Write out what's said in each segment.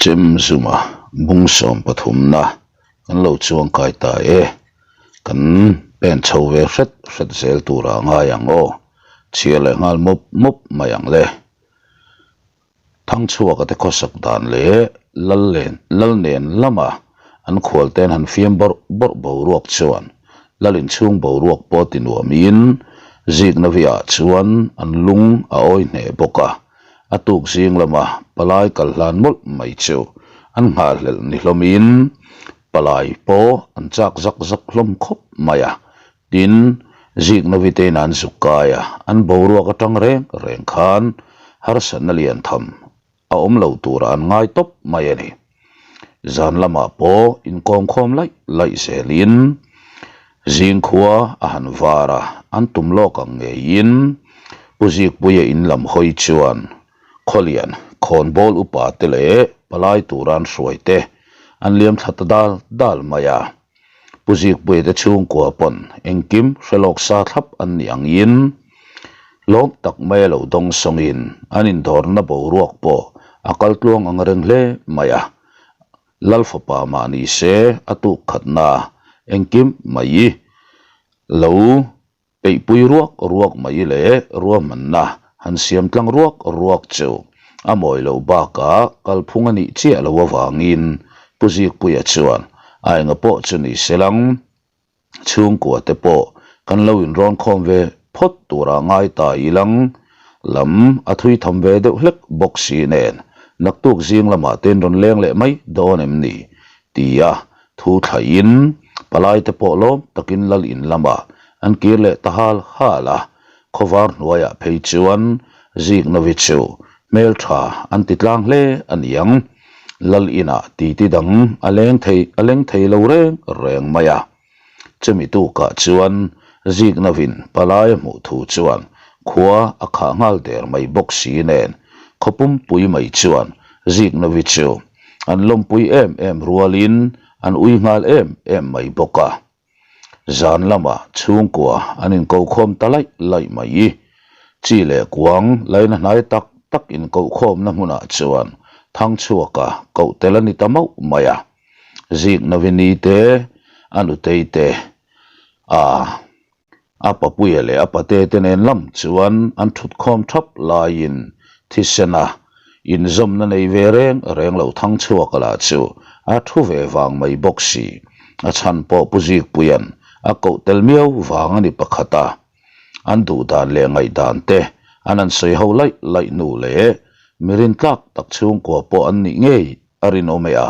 Chemzuma bung sawm pathumna kan lo chuang kai ta e. Kan pen chho ve hret hret zel tura ngai ang aw. Chhiar leh nghal mawp mawp mai ang le. Thangchhuaka te khawsak dan leh lal len lal nen lama an khual ten han fiam bawrh bawrh boruak chuan lal inchhung boruak pawh ti nuamin zikna viah chuan an lung a awi hneh bawk a. A tuk zing lama palai kal hlan mawlh mai chu an nghahhlelh ni hlawmin palai pawh an chak zak zak hlawm khawp mai a. Tin, Ziknovitein an zuk kai a, an boruak atang reng reng khan harsatna lian tham a awm lo turah an ngai tawp mai a ni. Zan lamah pawh inkawmkhawm laih laih zelin zingkhua a han var a, an tum lawk ang ngeiin Pu Zikpuia in lam hawi chuan Khawlian, khawnbawl upa te leh palai tura an hruai te an liam thla ta dal dal mai a. Pu Zikpuia te chhungkua pawn engkim hre lawk sa thlap an nih angin lawm tak mai a lo dawng sawngin an indawrna boruak pawh a kal tluang ang reng hle mai a. Lal fapa mah ni se a tuk khatna engkim mai lo Peihpui ruak ruak mai leh ruahmanna han siam tlang ruak ruak chu a mawi loh bakah kalphung a nih chiah loh avangin Pu Zikpuia chuan a enga pawh chu ni se lang, chhungkua te pawh kan lo inrawn khawm ve phawt turah ngai ta ilang lam a thui tham ve deuh hlek bawk si nen naktuk zing lamah te in rawn leng leh mai dawn em ni? tia Thu thlaihin palaite pawh lawm takin lal in lamah an kir leh ta hal hal a, khawvar hnuaiah phei chuan Ziknovi chu hmeltha an ti tlang hle a niang. Lal inah titi dang a leng thei a leng thei lo reng reng mai a. Chumi tukah chuan Ziknovin palai a hmuh thu chuan khua a khah nghal der mai bawk si nen khaw pumpui mai chuan Ziknovi chu An lawmpui em em rualin an ui nghal em em mai bawk a. Zan lamah chhungkua an inkohkhawm ta laih laih mai. Chi leh kuang laina hnai tak tak inkohkhawmna hmunah chuan Thangchhuaka koh tel a ni ta mauh mai a. Ziknavini te, a nutei te, a A papuia leh a pate te nen lam chuan an thutkhawm thap laiin thisena inzawmna nei ve reng reng lo thang chhuak lah chu a thu ve vang mai bawk si. A chhan pawh Pu Zikpuia'n a koh tel miau vang a ni pakhat a. An duh dan leh ngaihdan te an han sawi ho laih laih hnu leh mi rintlak tak chhungkua pawh an nih ngei a rinawm e a,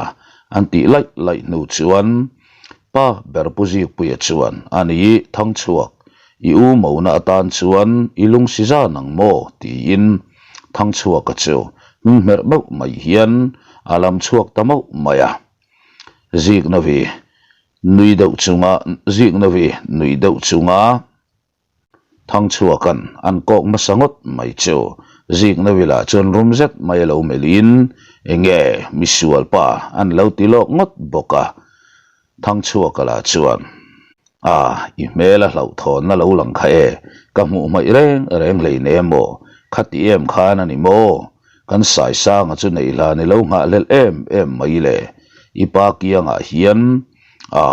an tih laih laih hnu chuan pa ber Pu Zikpuia chuan a ni Thangchhuak, i u mona atan chuan i lung si zan ang maw? tiin Thangchhuaka chu hming hmerh meuh mai hian a lam chhuak ta mauh mai a. Ziknavi nui deuh chunga Ziknavi nui deuh chunga. Thangchhuaka'n an kawk hmasa ngawt mai chu Ziknavila chuan rum zet mai a lo melhin, Enge misual pa an lo ti lawk ngawt bawk a. Thangchhuaka lah chuan, A, i hmel a hlauhthawnna lo lang kha e, ka hmuh hmaih reng reng hlein em aw, khati em khan a ni maw? Kan Saisanga chu neih hlan i lo nghahhlelh em em mai le, i pa kiangah hian, a,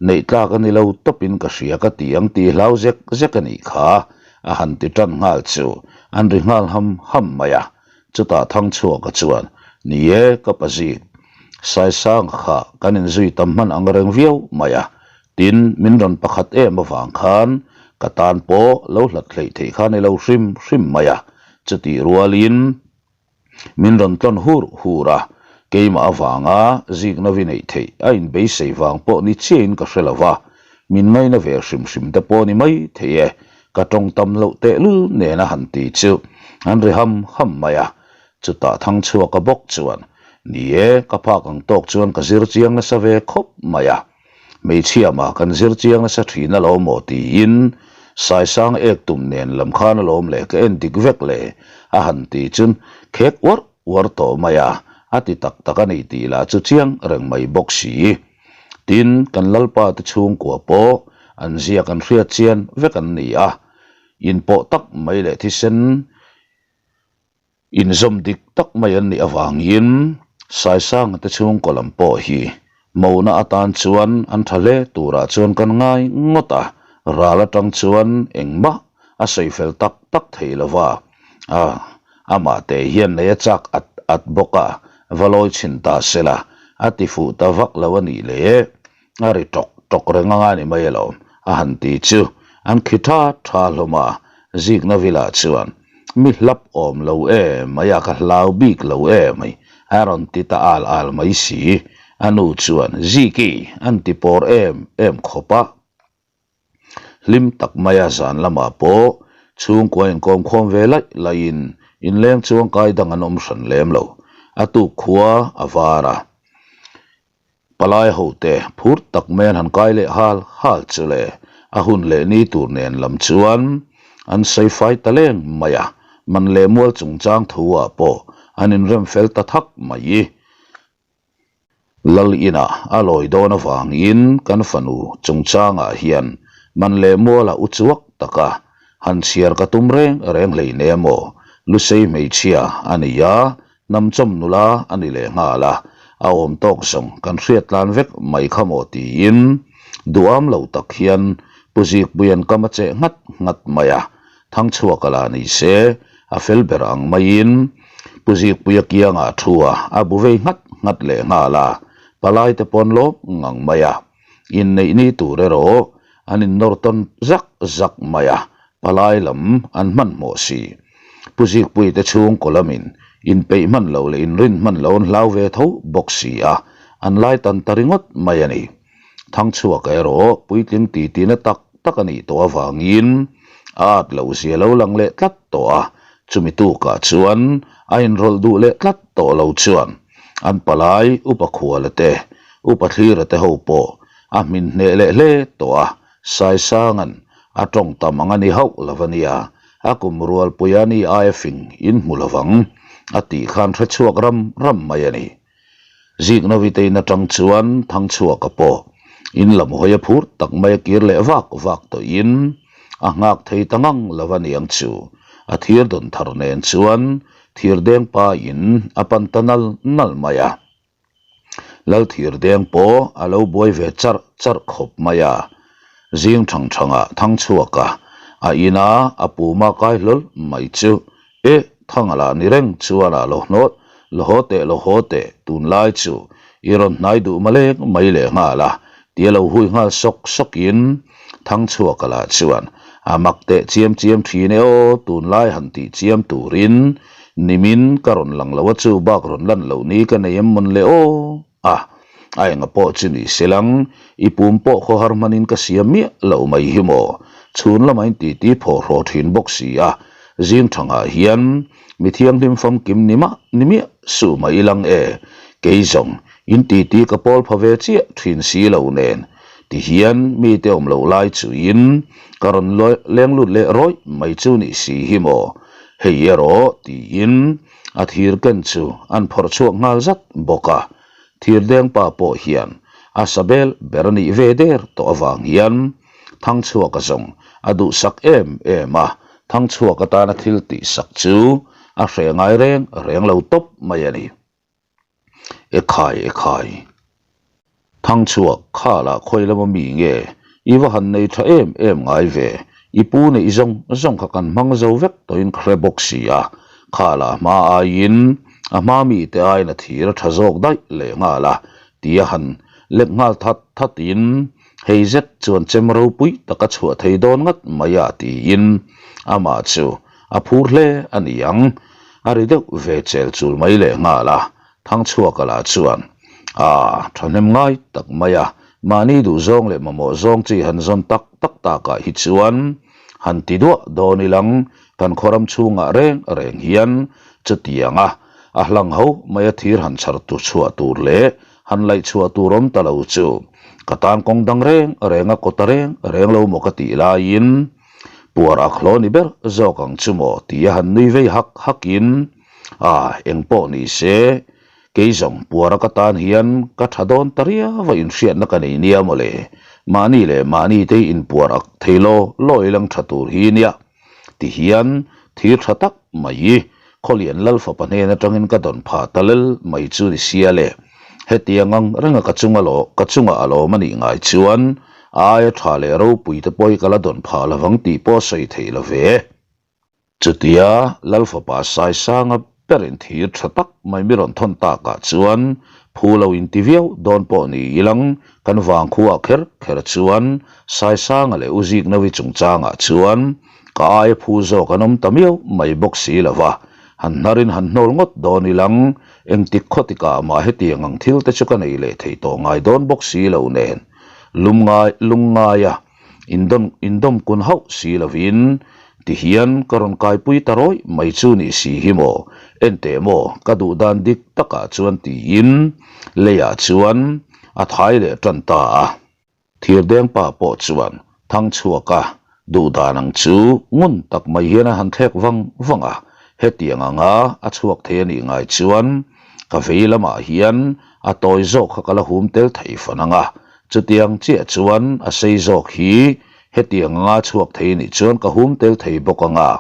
Neih tlak a ni lo tawpin ka hria ka ti ang tih hlau zek zek a nih kha, a han ti tan nghal chu an ri nghal ham ham mai a. Chutah Thangchhuaka chuan, Ni e, ka pazik, Saisanga kha kan inzui tam hman ang reng viau mai a, tin min rawn pakhat em avang khan ka tan pawh lo hlat hleih theih kha ni lo hrim hrim mai a, chutih rualin, Min rawn tlawn hur hur a, keimah avanga zikna vi neih theih a inbeisei vang pawh ni chiahin ka hre lo va, min ngaina ve hrim hrim te pawh ni mai thei e, ka tawng tam loh tehlul nen a han ti chu an ri ham ham mai a. Chutah Thangchhuaka bawk chuan, Ni e, ka phak ang tawk chuan ka zir chiang nasa ve khawp mai a. Hmeichhia mah kan zir chiang nasa thin alawm aw tiin Saisang ek tum nen lam khan alawm le ka en dik vek le a han ti chun khek uar uar tawh mai a, a ti tak tak a ni tih lah chu chiang reng mai bawk si. Tin, kan Lalpa te chhungkua pawh an zia kan hriat chian vek an ni a, inpawh tak mai leh thisen Inzawm dik tak mai an nih avangin Saisanga te chhungkaw lam pawh hi mona atan chuan an tha hle turah chuan kan ngai ngawt a, ral atang chuan engmah a sawi fel tak tak thei lo va, a amah te hian nei a chak at at bawk a, va lawi chhin ta se la, a ti fuh ta vak lo a nih le. A ri tawk tawk reng anga ni mai alawm, a han ti chu an khi tha tha hlawm a, Zikna Villa chuan, Mi hlap awm lo e mai a, ka hlau bik lo e mai, a rawn ti ta al al mai si. A nu chuan, Ziki, an ti pawr em em khawp a. Hlim tak maia zan lamah pawh chhungkua inkawm khawm ve laih laihin inleng chuangkai dang an awm hran lem lo. A tuk khua a var a. Palai hote phur tak mai an han kai leh hal hal chu le, a hun leh ni tur nen lam chuan an sawi fai ta leng mai a, man leh mual chungchang thu ah pawh an inrem fel ta thak mai. Lal inah a lawi dawn avangin kan fanu chungchangah hian man leh mualah u chuak taka han chhiar ka tum reng reng hleinem aw, Lusei hmeichhia a ni a, Hnamchawm nula a ni leh nghal a, a awm tawk zawng kan hriat tlan vek mai kha maw tiin duham lo tak hian Pu Zikpuia'n kam a cheh nghat nghat mai a, Thangchhuaka la ni se a fel ber ang maiin Pu Zikpuia kiangah thu a, a bu vei nghat nghat leh nghal a, palai te pawn lawm ngang mai a, inneih ni tur erawh an innawr tawn zak zak mai a, palai lam an hmanhmawh si. Pu Zikpuii te chhungkaw lamin inpeih hman loh leh inrin hman loh an hlau ve tho bawk si a, an lai tan ta ringawt mai a ni. Thangchhuaka erawh puitling titi na tak tak a nih tawh avangin a at loh zia lo lang leh tlat tawh a, chumi tukah chuan a inrawlh duh leh tlat tawh lo chuan an palai Upa Khuala te, Upa Thlira te ho pawh a hmin hneh leh hle tawh a, Saisanga'n a tawng tam ang a ni hauh lo a nia, a kum rualpui a ni aia fing in hmu lo vang, a tih khan hre chhuak ram ram mai a ni. Ziknovitein atang chuan Thangchhuaka pawh in lam hawi a phur tak mai a kir leh vak vak tawhin a nghak thei ta ngang lo a niang chu, a thir dawn thar nen chuan thir deng pa in a pan ta nal nal mai a. Lal thir deng pawh a lo buai ve charh charh khawp mai a, zing thang thangah Thangchhuaka a ina a puma kai hlawl mai chu E, Thanga lah ni reng chuan a lo hnawt, lo haw teh, lo haw teh, tunlai chu i rawn hnai duh malek mai leh nghal a, tia lo hui nghal sawk sawkin Thangchhuaka lah chuan a mak teh chiam chiam thin e aw, tunlai han tih chiam turin nimin ka rawn lang lo a chu bak rawn lan loh ni ka nei em mawn le aw. A, a enga pawh chu ni se lang, i pum pawh khawhar hmanin ka siam miah loh mai hi maw? Chhun lamah in titi phawhraw thin bawk si a, zing thangah hian mi thianghlim famkim ni mah ni miah suh mai i lang e, kei zawng in titi ka pawl pha ve chiah thin si lo nen, ti hian mite awm loh lai chuin ka rawn leng lut leh rawih mai chu ni si hi maw? Hei erawh tiin A thir ken chu an phawrh chhuak nghal zat bawk a, thir deng pa pawh hian a sa bel ber a nih ve der tawh avang hian Thangchhuaka zawng a duhsak em em a, Thangchhuak atana thil tihsak chu a hreh ngai reng reng lo tawp mai a ni. Ekhai ekhai. Thangchhuak, khalah khawi lama mi nge? I va han nei tha em em ngai ve. I pu neih zawng zawng kha kan hmang zo vek tawhin ka hre bawk si a. Khalah hma aiin a hma mite aiin a thir a tha zawk daih leh nghal a, tia han lek nghal that thatin hei zet chuan chem ropui tak a chhuah thei dawn ngat mai a tiin amah chu a phur hle a ni ang. A ri deuh ve chel chul mai leh nghal a. Thangchhuaka lah chuan, Aa, thahnem ngai tak mai a, mahni duhzawng leh mamawh zawng chi han zawn tak tak takah hi chuan han ti duah dawn ilang kan khawram chhungah reng reng hian chutiang a, a hlang ho mai a thir han chhar tu chhuah tur leh han laih chhuah tur awm ta lo chu ka tan kawng dang reng reng a kawta reng reng lo maw ka tih laiin puar ak hlaw ni ber zawk ang chu maw tia han nui vei hak hakin A, eng pawh ni se, kei zawng puara ka tan hian ka tha dawn ta riau a inhriatna ka nei nia maw le, mahni leh mahni te hi inpuar ak thei law law ilang tha tur hi nia ti hian thir tha tak mai hi Khawlian Lal fapa hnen atangin ka dawn phah ta lel mai chu ni sia le. Hetiang ang renga ka chunga law ka chunga a lawm a nih ngai chuan a aia tha leh ropui te pawh hi ka la dawn phah lovang tih pawh a sawi theih lo ve. Chutia Lal fapa Saisanga berin thir tha tak mai mi rawn thawn takah chuan phu lo inti viau dawn pawh ni ilang kan vangkhuaah kher kher chuan Saisanga leh U Ziknawi chungchangah chuan Ka aia phu zawk an awm ta miau mai bawk si lo va, han hnarin han hnawl ngawt dawn ilang, engtik khawtikah mah hetiang ang thil te chu ka nei leh thei tawh ngai dawn bawk si lo nen, lum ngai lung ngaia indawn indawm kun hauh si lovin tihian ka rawn kaipui ta rawih mai chu ni si hi maw, enteh maw ka duh dan dik takah chuan tiin leiah chuan a thai leh tan ta a. Thirdengpa pawh chuan Thangchhuaka duh dan ang chu ngun tak mai hian a han thlek vang vang a, hetiang anga a chhuak thei a nih ngai chuan ka vei lamah hian a tawi zawk kha ka la hum tel thei fan ang a, chutiang chiah chuan a sei zawk hi hetiang anga chhuak thei a nih chuan ka hum tel thei bawk ang a.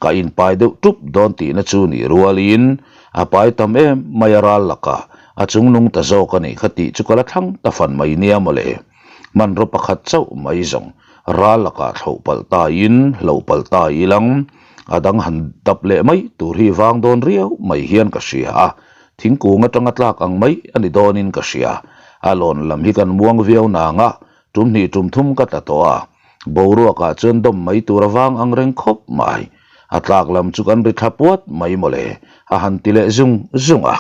Ka inpai deuh tup dawn tihna chu nih rualin a pai tam em mai a ral lakah a chungnung ta zawk a nih kha tih chu ka la thlang ta fan mai nia mawle. Hmanraw pakhat chauh mai zawng ral lakah thloh palh tain hloh palh ta ilang a dang han dap leh mai tur hi vang dawn riau mai hian ka hria a, thingkung atanga tlak ang mai a ni dawnin ka hria. A lawn lam hi kan muang viau nanga tum hnih tum thum ka tla tawh a. Boruakah chuan dawm mai tur a vang ang reng khawp mai. A tlak lam chu kan ri thla puat mai mawle, a han ti leh zung zung a.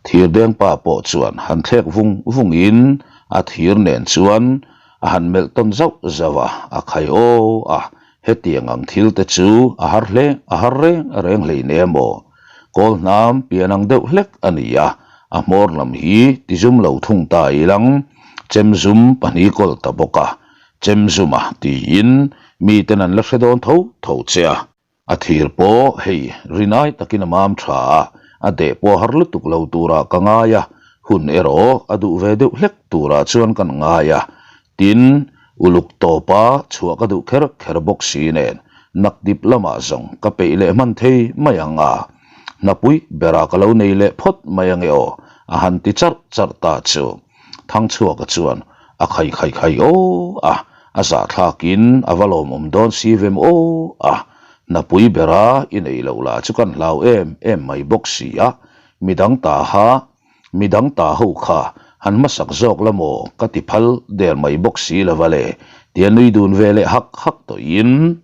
Thirdengpa pawh chuan han thlek vung vungin a thir nen chuan a han melh tawn zauh zauh a, a khai aw a, hetiang ang thil te chu a har hle a har reng reng hleinem aw. Kawl hnam pian ang deuh hlek a ni a, a hmawr lam hi tizum lo thung ta ilang chemzum pahnih kawl ta bawk a, chemzuma tiin miten an la hre dawn tho tho che a. A thir pawh hei rinai takin a mam tha a, a deh pawh har lutuk lo turah ka ngai a, hun erawh a duh ve deuh hlek turah chuan kan ngai a, Tin, uluk tawpa chhuah ka duh kher kher bawk si nen, nakdip lamah zawng ka peih leh hman thei mai ang a, hnapui berah ka lo nei leh phawt mai ange aw, a han ti charh charh ta chu. Thangchhuaka chuan a khai khai khai aw a, a zahthlakin a va lawmawm dawn si vem aw a, hnapui bera i nei loh lah chu kan hlau em em mai bawk si a, midang taha Midang ta ho kha han hmasak zawk la maw ka ti phal der mai bawk si lo va le tia nui dun ve leh hak hak tawhin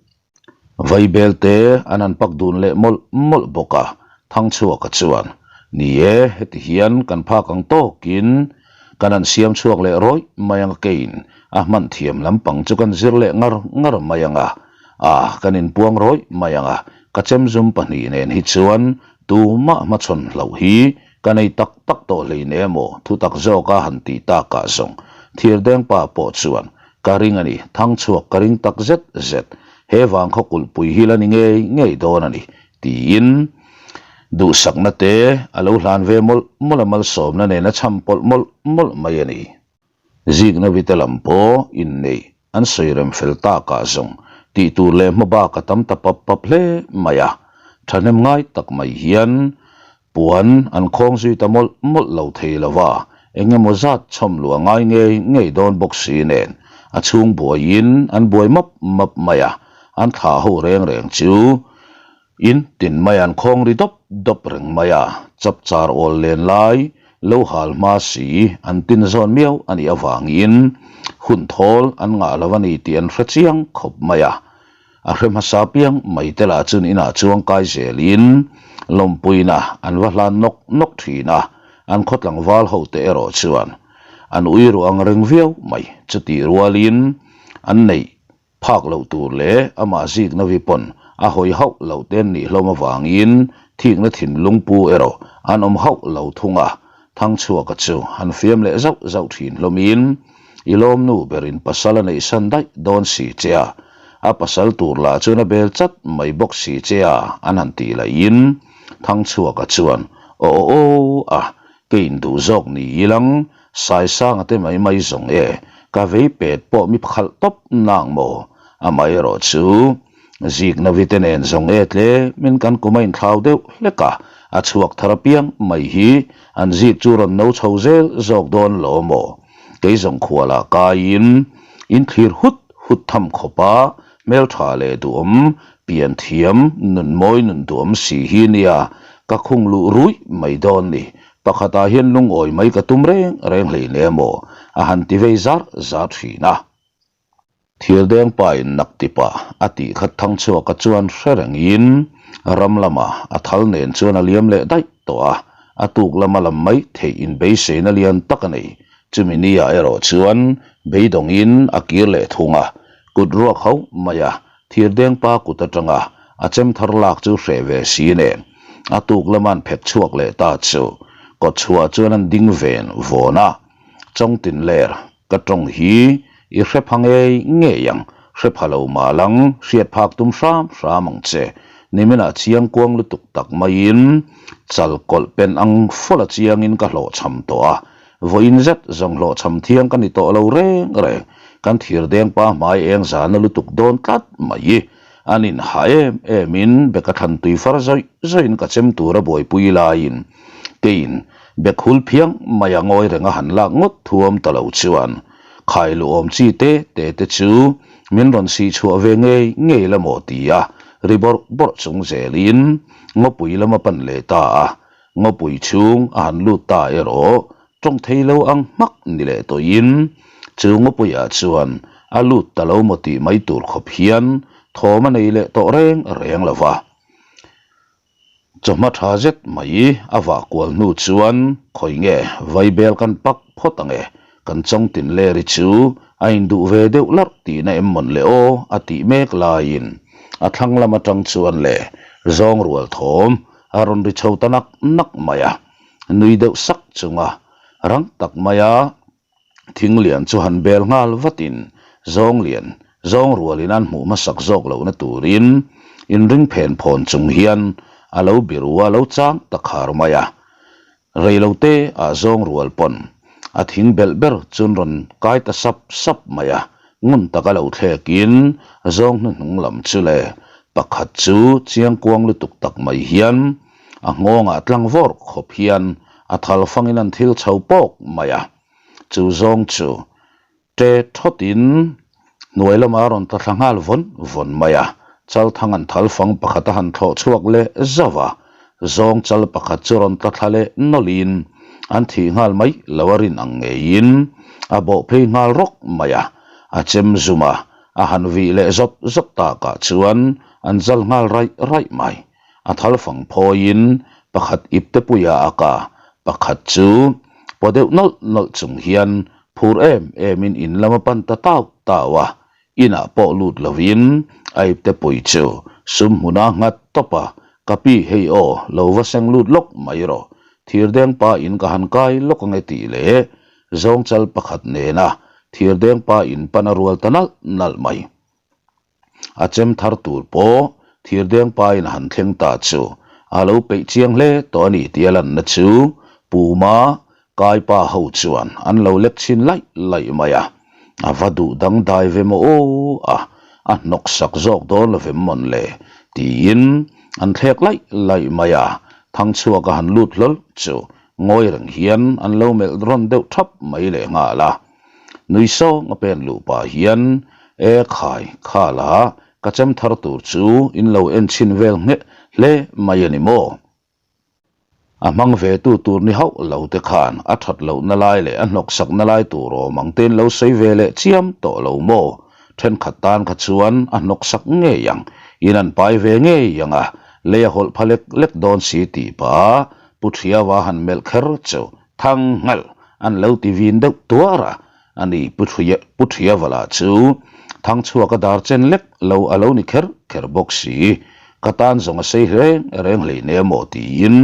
Vaibel te an han pak dun leh mawlh mawlh bawk a, Thangchhuaka chuan, Ni e, heti hian kan phak ang tawkin kan han siam chhuak leh rawih mai ang a keiin a hman thiam lampang chu kan zir leh ngar ngar mai ang a, ah kan inpuang rawih mai ang a, ka chemzum pahnih nen hi chuan tumah hmachhawn hlauh hi Ka nei tak tak tawh hlein emaw thu tak zawka han tih takah zawng Thirdengpa pawh chuan ka ring a ni, Thangchhuak ka ring tak zet zet, he vangkhaw kulhpui hi la ni ngei ngei dawn a ni, tiin duhsakna te a lo hlan ve mawlh mawlh a malsawmna nen a cham pawlh mawlh mawlh mai a ni. Zikna vite lam pawh inneih an sawi rem fel takah zawng tih tur leh hma bak a tam ta pap pap hle mai a, thahnem ngai tak mai hian puan an khawng zui ta mawlh mawlh lo thei lo va, eng emaw zat chhawm luah ngai ngei ngei dawn bawk si nen a chhung buaiin an buai map map mai a, an thlah ho reng reng chu In tin mai an khawng ri dawp dawp reng mai a, chapchar awl len lai lo hal hma si an tin zawn miau a nih avangin hun thawl an ngah lo a ni tih an hre chiang khawp mai a. A hre hmasa piang mai te lah chun inah chuang kai zelin lawmpuina an va hlan nawk nawk thin a, an khaw tlangval ho te erawh chuan an ui ruah ang reng viau mai. Chutih rualin an neih Phak loh tur leh amah zikna vi pawn a hawi hauh loh te an nih hlawm avangin thikna thinlung pu erawh an awm hauh lo thung a, Thangchhuaka chu han fiam leh zauh zauh thin hlawmin, I lawmnu berin pasal a neihsan daih dawn si che a, a pasal tur lah chuan a bel chat mai bawk si che a an han tih laiin Thangchhuaka chuan, Aw aw aw a, kei induh zawk ni ilang Saisanga te mai mai zawng e, ka vei pet pawh mi khalh tawp nang maw? Amaherawh chu Ziknavi te nen zawng e tlemin kan kum a inthlau deuh hlek a, a chhuak thar apiang mai hi an zik chu rawn no chho zel zawk dawn lo maw? Kei zawng khualah kaiin inthlir hut hut tham khawpa hmeltha leh duhawm, pian thiam, nun mawi nun duhawm si hi nia ka khung luh ruih mai dawn ni. Pakhatah hian lungawi mai ka tum reng reng hleinem aw, a han ti vei zar zar thin a. Thirdeng pa in nak ti pah a tih khat thang chhuak a chuan hre rengin ram lamah a thal nen chuan a liam leh daih tawh a, a tuk lama lam mai theih in beiseina lian tak a nei. Chumi ni ah erawh chuan beidawngin a kir leh thung a, kut ruak ho mai a thirdeng pa kut atanga a chem thar lak chu hreh ve si nen a tuk lama an phek chhuak leh ta chu kawtchhuah chuan an ding ven vawn a, Chawngtin ler Ka tawng hi i hre pha ngei ngei ang, hre pha lo mah lang, hriat phak tum hram hram ang che. Niminah chiang kuang lutuk tak maiin chal kawlh pen ang fawla chiangin ka hlawhchham tawh a, vawiin zet zawng hlawhchham thiang ka ni tawh lo reng reng, kan thirdeng pa hmai eng zana lutuk dawn tlat mai. An inha em emin beka thlan tui far zawih zawihin ka chem tura buaipui laiin keiin bek hul phiang mai a ngawi reng a han lak ngawt thuam ta lo chuan khai luhawm chi te te te chu min rawn sih chhuah ve ngei ngei la maw ti a ri bawrh bawrh chung zelin ngawpui lam a pan leh ta a, ngawpui chhung a han lut ta erawh Tawng thei lo ang hmak ni leh tawhin chu Ngawpuiah chuan a lut ta lo maw tih mai tur khawp hian thawm a nei leh tawh reng reng lo va. Chawhma tha zet mai a vah kual hnu chuan khawi nge vaibel kan pak phawt ang e, kan chawngtin leri chu a induh ve deuh larh tihna em mawn le aw a tih mek laiin a thlang lam atang chuan le zawng rual thawm a rawn ri chho ta nak nak mai a. Nui deuh sak chunga rang tak maia thing lian chu han bel nghal vatin zawng lian zawng rualin an hmuh hmasak zawk lohna turin inring phen phawn chung hian a lo biru a lo chang ta khar mai a. Reilote ah zawng rual pawn a thing belh ber chun rawn kai ta sap sap mai a, ngun taka lo thlekin zawng hnuhnung lam chu le pakhat chu chiangkuang lutuk tak mai hian A nghawngah tlang vawrh khawp hian a thal fangin an thil chho pawk mai a, chu zawng chu ṭe thawtin hnuai lamah a rawn tla thla nghal vawn vawn mai a, Chalthang an thal fang pakhat a han thlawh chhuak leh zauh a, zawng chal pakhat chu rawn tla thla leh nawlhin an thih nghal mai lo a rin ang ngeiin a bawh phei nghal rawk mai a, a chem zum a, a han vih leh zawt zawt takah chuan an zal nghal raih raih mai. A thal fang phawiin pakhat ipte puia a ka, pakhat chu paw deuh nawlh nawlh chung hian phur em emin in lam a pan ta tau tau a, inah pawh lut lovin a ipte pui chu sum hmuna nghat tawp a, Ka pi hei aw, lo va seng lut lawk mai rawh, thirdeng pa in ka han kai lawk ange tih leh zawngchal pakhat nena thirdeng pa in pan a rual ta nalh nalh mai. A chem thar tur pawh thirdeng pain a han thleng ta chu a lo peih chiang hle tawh a ni tih a lanna chu Puma Kaipa ho chuan an lo lek chhin laih laih mai a, a va duh dangdai ve maw aw a, a hnawk sak zawk dawn lo vem mawn le tiin an thlek laih laih mai a, Thangchhuak a han lut hlawl chu ngawi reng hian an lo melh rawn deuh thap mai lehnghal a. Nui sawng a pen luh pah hian, E khai, kha la, ka chem thar tur chu in lo en chhin vel ngheh hle mai a ni maw? A hmang ve tu tur ni hauh lo te khan a that lohna lai leh a hnawksakna lai tur awm ang te in lo sawi ve leh chiam tawh lo maw? Thenkhat tan kha chuan a hnawksak ngei ang, in an pai ve ngei ang a, lei a hawlh pha lek lek dawn si tih pah Pu Thiaua han melh kher chu Thang nghalh an lo ti vin deuh tuar a, ani Pu Pu Thiavala chu Thangchhuaka dar chen lek lo a lo ni kher kher bawk si. Ka tan zawng a sei reng reng hleine maw tiin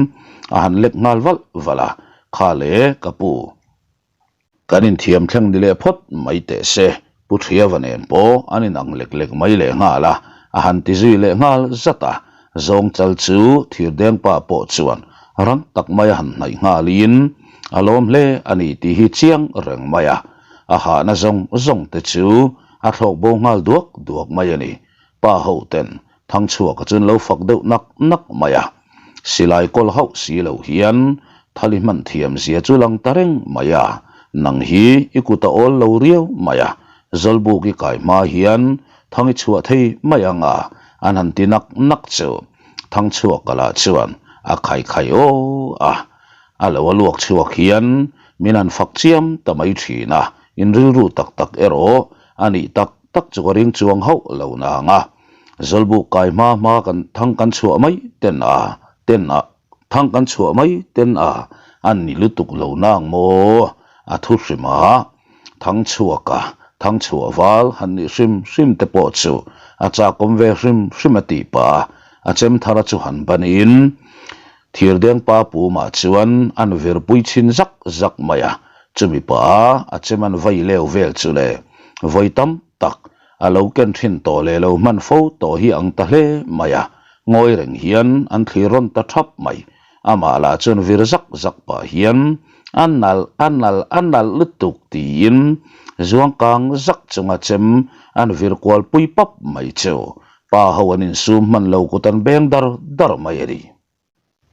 a han lek nghal valh valh a, kha le ka pu. Kan inthiam thleng ni leh phawt mai teh se, Pu Thiava nen pawh an inang lek lek mai leh nghal a, a han ti zui leh nghal zat a. Zawngchal chu Thirdengpa pawh chuan rang tak mai a han hnaih nghalin a lawm hle a ni tih hi chiang reng mai a, a hahna zawng zawng te chu a thlawk bo nghal duak duak mai a ni. Pa ho ten. Thangchhuaka chuan lo fak deuh nak nak mai a. Silai kawl hauh si lo hian Thali hman thiam zia chu lang ta reng mai a, nang hi i kut a awl lo riau mai a, Zawlbuk i kai hma hian thang i chhuah thei mai ang a, an han ti nak nak chu. Thangchhuaka lah chuan a khai khai aw a, a lo a luak chhuak hian min han fak chiam ta mai thin a, in rilru tak tak erawh a nih tak tak chu ka ring chuang hauh lo nang a. Zawlbuk kai hma hma kan thang kan chhuah mai ten a, ten a, thang kan chhuah mai ten a, an ni lutuk lo nang maw? A thu hrim a, thang chhuak a, thang chhuah val han nih hrim hrim te pawh chu a chakawm ve hrim hrim a tih pah a, a chem thara chu han ban in Thirdeng pa pumah chuan an virpui chhin zak zak mai a, chumi pah a, a chem an vai leu vel chu le vawi tam tak A lo ken thin tawh leh lo hman fo tawh hi ang ta hle mai a, ngawi reng hian an thlir rawn ta thap mai. Amah lah chuan vir zak zak pah hian, A nalh, a nalh, a nalh lutuk tiin zuang kang zak chunga chem an vir kual pui pap mai chu pa ho an insum hman lo kut an beng dar dar mai a ni.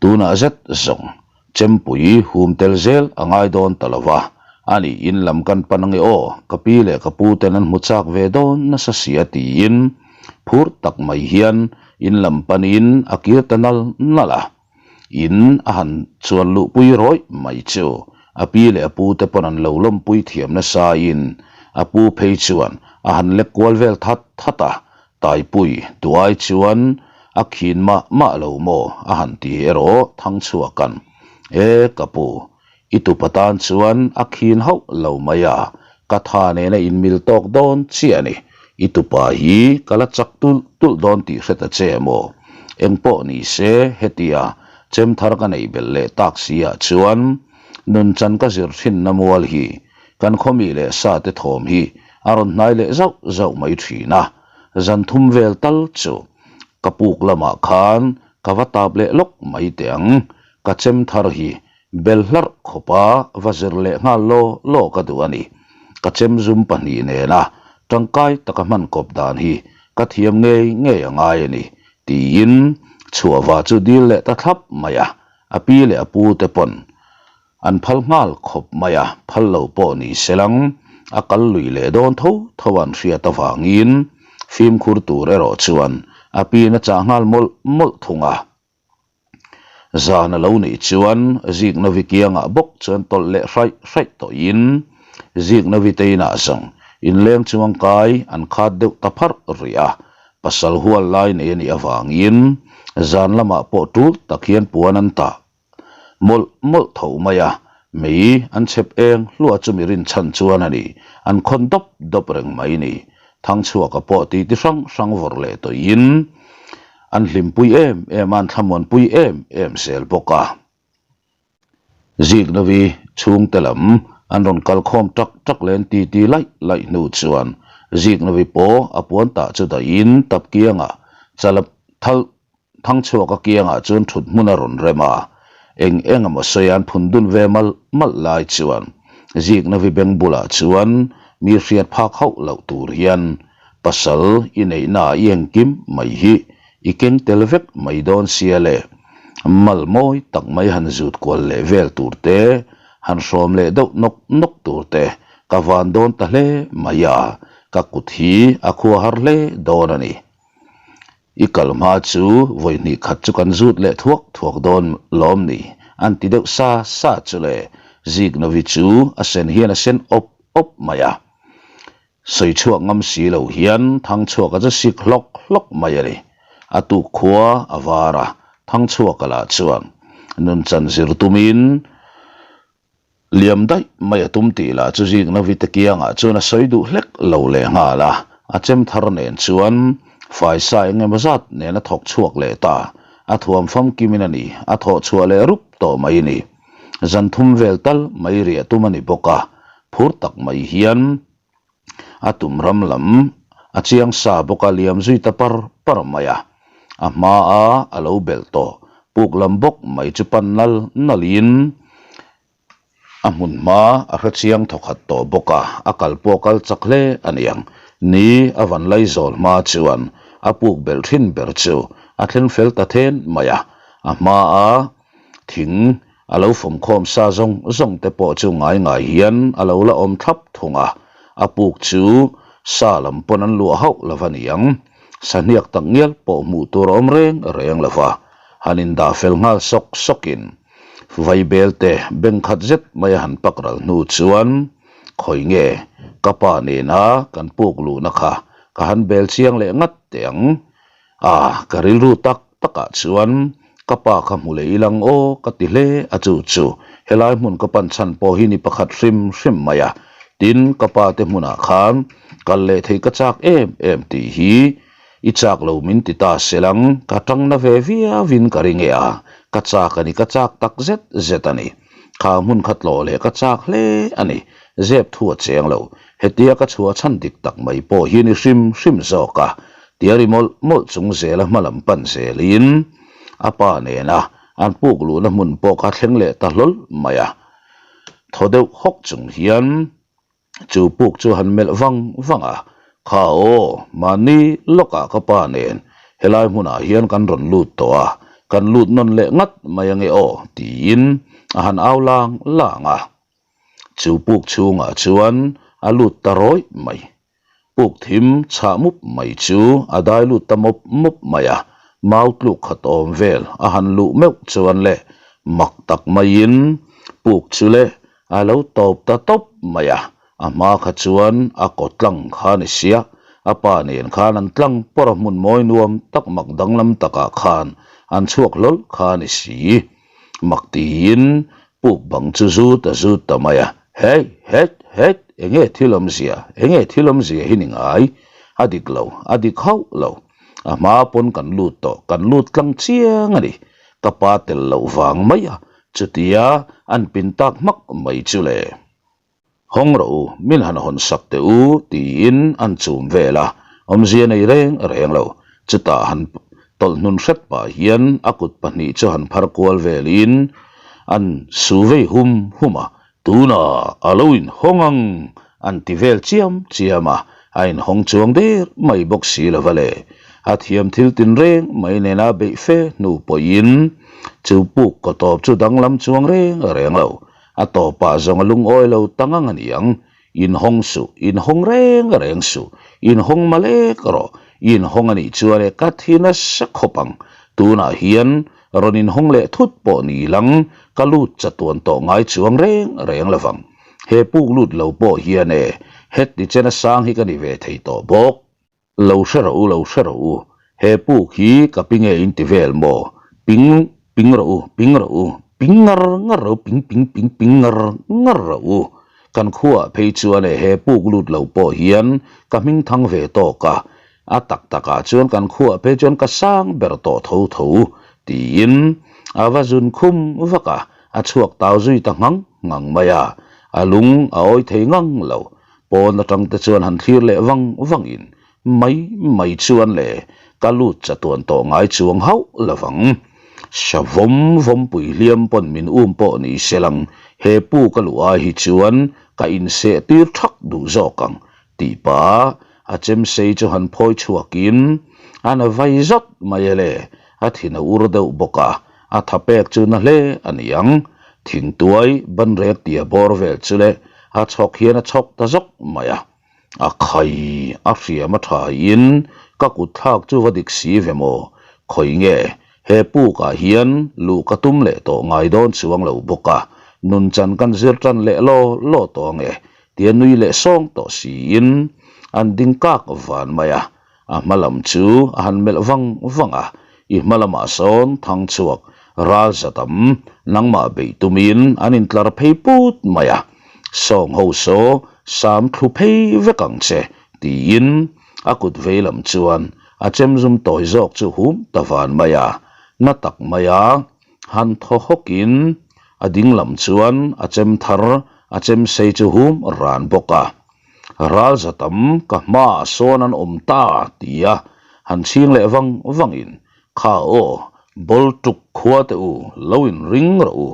Tunah zet zawng Chempui hum tel zel a ngai dawn ta lo va, a nih in lam kan pan ange aw, ka pi leh ka pu ten an hmu chak ve dawn nasa si a tiin phur tak mai hian in lam panin a kir ta nal nal a. In a han chuan luhpui rawih mai chu a pi leh a pu te pawn an lo lawmpui thiam nasa in a pu phei chuan a han lek kual vel that that a, Taipui duai chuan a khin mah mah lo maw a han ti erawh Thangchhuaka'n, E ka pu, i tupa tan chuan a khin hauh lo mai a, ka tha nena inmil tawk dawn chiah a ni, i tupa hi ka la chak tulh tulh dawn tih hre ta che maw? Engpawh ni se hetia chem thar ka neih belh leh tak si ah chuan nunchan ka zir thinna mual hi Kan khawmi leh sa te thawm hi a rawn hnai leh zauh zauh mai thin a, zan thum vel tal chu ka puk lamah khan ka va tap leh lawk mai teh ang, ka chem thar hi bel hlarh khawpa va zir leh nghal law law ka duh a ni. Ka chem zum pahnih nena tangkai taka hman kawp dan hi ka thiam ngei ngei a ngai a ni, tiin chhuahva chu dil leh ta thlap mai a, a pi leh a pu te pawn An phal nghal khawp mai a, phal lo pawh ni se lang, a kal lui leh dawn tho tho an hriat avangin fimkhur tur erawh chuan a pin a chah nghal mawlh mawlh thung a. Zan a lo nih chuan Ziknavi kiangah bawk chuan tawlh leh hraih hraih tawhin Ziknavi te inah zawng inleng chuang kai an khat deuh ta pharh rih a, pasal hual lai nei a nih avangin zan lamah pawh tul tak hian puan an tah Mawlh mawlh tho mai a, mei an chhep eng hluah chu mi rinchhan chuan a ni, an khawn dawp dawp reng mai ni. Thangchhuaka pawh ti ti hrang hrang vawrh leh tawhin an hlimpui em em a, an thlamuanpui em em zel bawk a. Ziknavi chhungte lam an rawn kal khawm tak tak leh an ti ti laih laih hnu chuan Ziknavi pawh a puan tah chu dahin tapkiangah chala thal Thangchhuak a kiangah chuan thut hmun a rawn rem a, eng eng emaw sawi an phun dun ve malh malh lai chuan Ziknavi beng bulah chuan mi hriat phak hauh loh tur hian pasal i neihna ah i engkim mai hi i keng tel vek mai dawn sia le, mal mawi tak mai han zut kual leh vel tur te, han hrawm leh deuh nawk nawk tur te ka van dawn ta hle mai a, ka kut hi a khua har hle dawn a ni. I kal hma chu vawi hnih khat chu kan zut leh thuak thuak dawn lawm ni? An ti deuh sa sa chu le. Ziknovi chu a sen hian a sen awp awp mai a. Sawi chhuak ngam si lo hian Thangchhuaka chu sik hlawk hlawk mai a ni. A tuk khua a var a, Thangchhuaka lah chuan nunchan zir tumin Liam daih mai a tum tih lah chu Ziknavi te kiangah chuan a sawi duh hlek lo leh nghal a, a chem thar nen chuan faisa eng emaw zat nen a thawk chhuak leh ta, a thuam famkimin a ni, a thawh chhuah leh rup tawh mai ni. Zan thum vel tal mai riah tum a ni bawk a, phur tak mai hian A tum ram lam a chiang sa bawk a liam zui ta par par mai a. A hma a a lo belh tawh puk lam bawk mai chu pan nal nal in a hmun hma a hre chiang thawkhat tawh bawk a, a kal pawh a kal chak hle a niang. Ni a van lai zawl hma chuan. A puk belh thin ber chu a thleng fel ta then mai a, a hmaa thing a lo fawmkhawm sa zawng zawng te pawh chu ngai ngai hian a lo la awm thlap thung a, a puk chu sa lam pawn an luah hauh lo va niang. Sahniak tak ngial pawh hmuh tur a awm reng reng lo va, han indah fel nghal sawk sawkin Vaibel te beng khat zet mai a han pak ral hnu chuan khawi nge ka pa nena kan puk luhna kha ka han bel chiang leh ngat teh ang a, ka rilru tak takah chuan ka pa kha hmu leh ilang aw ka ti hle a chu chu helai hmun ka pan chhan pawh hi ni pakhat hrim hrim mai a, tin ka pa te hmunah khan kal leh thei ka chak em em tih hi I chak lo min ti ta selang, ka tang na ve viau in ka ring e a, ka chak a ni, ka chak tak zet zet a ni. Kha hmun kha tlawh leh ka chak hle a ni, zep thu a cheng lo. Hetia ka chhuah chhan dik tak mai pawh hi ni hrim hrim zawk a, tia ri mawlh mawlh chung zela hma lam pan zelin a pa nena an puk luhna hmun pawh kha thleng leh ta hlawl mai a. Thaw deuh hawk chung hian Chu puk chu han melh vang vang a, Kha aw, mahni lawkah ka pa nen helai hmunah hian kan rawn lut tawh a, kan lut nawn leh ngat mai ange aw, tiin a han au lang lang a. Chu puk chhungah chuan a lut ta rawih mai. Puk thim chhah mup mai chu a dai lut ta mawp mawp mai a, mau tluk khat awm vel a han luh meuh chuan le mak tak maiin puk chu le A lo tawp ta tawp mai a, a hma kha chuan a kaw tlang kha ni sia, a pa nen khan an tlang pawr a hmun mawi nuam tak mak danglam takah khan an chhuak hlawl kha ni si. Mak tiin puk bang chu zut a zut ta mai a, Hey, het, het, enge thil awmzia, enge thil awmzia hi ni ngai? A dik lo, a dik hauh lo. A hma pawn kan lut tawh, kan lut tlang chiang a ni. Ka pa tel loh vang mai a, Chutia an pin tak hmak mai chu le. Hawng rawh u, min han hawn sak teh u tiin an chum vel a, awmzia nei reng reng lo. Chutah han tawlh hnun hret pah hian a kut pahnih chu han phar kual velin an su vei hum hum a, Tunah a lo inhawng ang an ti vel chiam chiam a, a inhawng chuang der mai bawk si lo va le. A thiam thil tinreng mai nena beih fe hnu pawhin chu puk kaw tawp chu danglam chuang reng reng lo. A tawpah zawng a lungawi lo ta ngang a niang. Inhawng suh, inhawng reng reng suh, inhawng malek rawh, inhawng a nih chuan e ka thi nasa khawp ang. Tunah hian rawn inhawng leh thut pawh ni lang, ka lut chatuan tawh ngai chuang reng reng lo vang. He puk lut lo pawh hian e, heti chena sang hi ka ni ve thei tawh bawk. Lo hre rawh u, lo hre rawh u, he puk hi ka pi nge in ti vel maw? Ping, ping rawh u, ping rawh u, ping ngar ngar rawh u, ping ping ping ping ngar ngar rawh u. Kan khuaah phei chuan e he puk lut lo pawh hian ka hming thang ve tawk a, a tak takah chuan kan khuaah phei chuan ka sang ber tawh tho tho, tiin a va zun khum vak a, a chhuak tau zui ta ngang ngang mai a, a lung a awi thei ngang lo. Pawn atang te chuan han thlir leh vang vang in mai mai chuan le ka lut chatuan tawh ngai chuang hauh lovang. Savawm vawmpui hliam pawn min um pawh ni se lang he pu ka luh ai hi chuan ka inseh tir thak duh zawk ang tih pah a chemsei chu han phawi chhuak in a na vai zat mai e le a thin a ur deuh bawk a a tha pek chu na hle a ni ang. Thingtuai banrek tia bawr vel chu le a chhawk hian a chhawk ta zawk mai a. A khai a hriam a tha in ka kut thlak chu va dik si ve maw? Khawi nge he puk ah hian luh ka tum leh tawh ngai dawn chuang lo bawk a, nun chan kan zir tan leh law law tawh ange tia nui leh sawng tawh siin an ding kak van mai a. A hma lam chu a han melh vang vang a, I hma lamah sawn thang chhuak ral za tam nangmah beih tumin an intlar phei put mai a, sawng ho saw sam thlu phei vek ang che tiin a kut vei lam chuan a chem zum tawi zawk chu hum ta van mai a, na tak mai a han thaw hawkin a ding lam chuan a chem thar a chem sei chu hum ran bawk a. Ral za tam ka hmaah sawn an awm ta tia han chhing leh vang vangin, Kha aw, ball tuk khua teh u, lo in ring rawh u,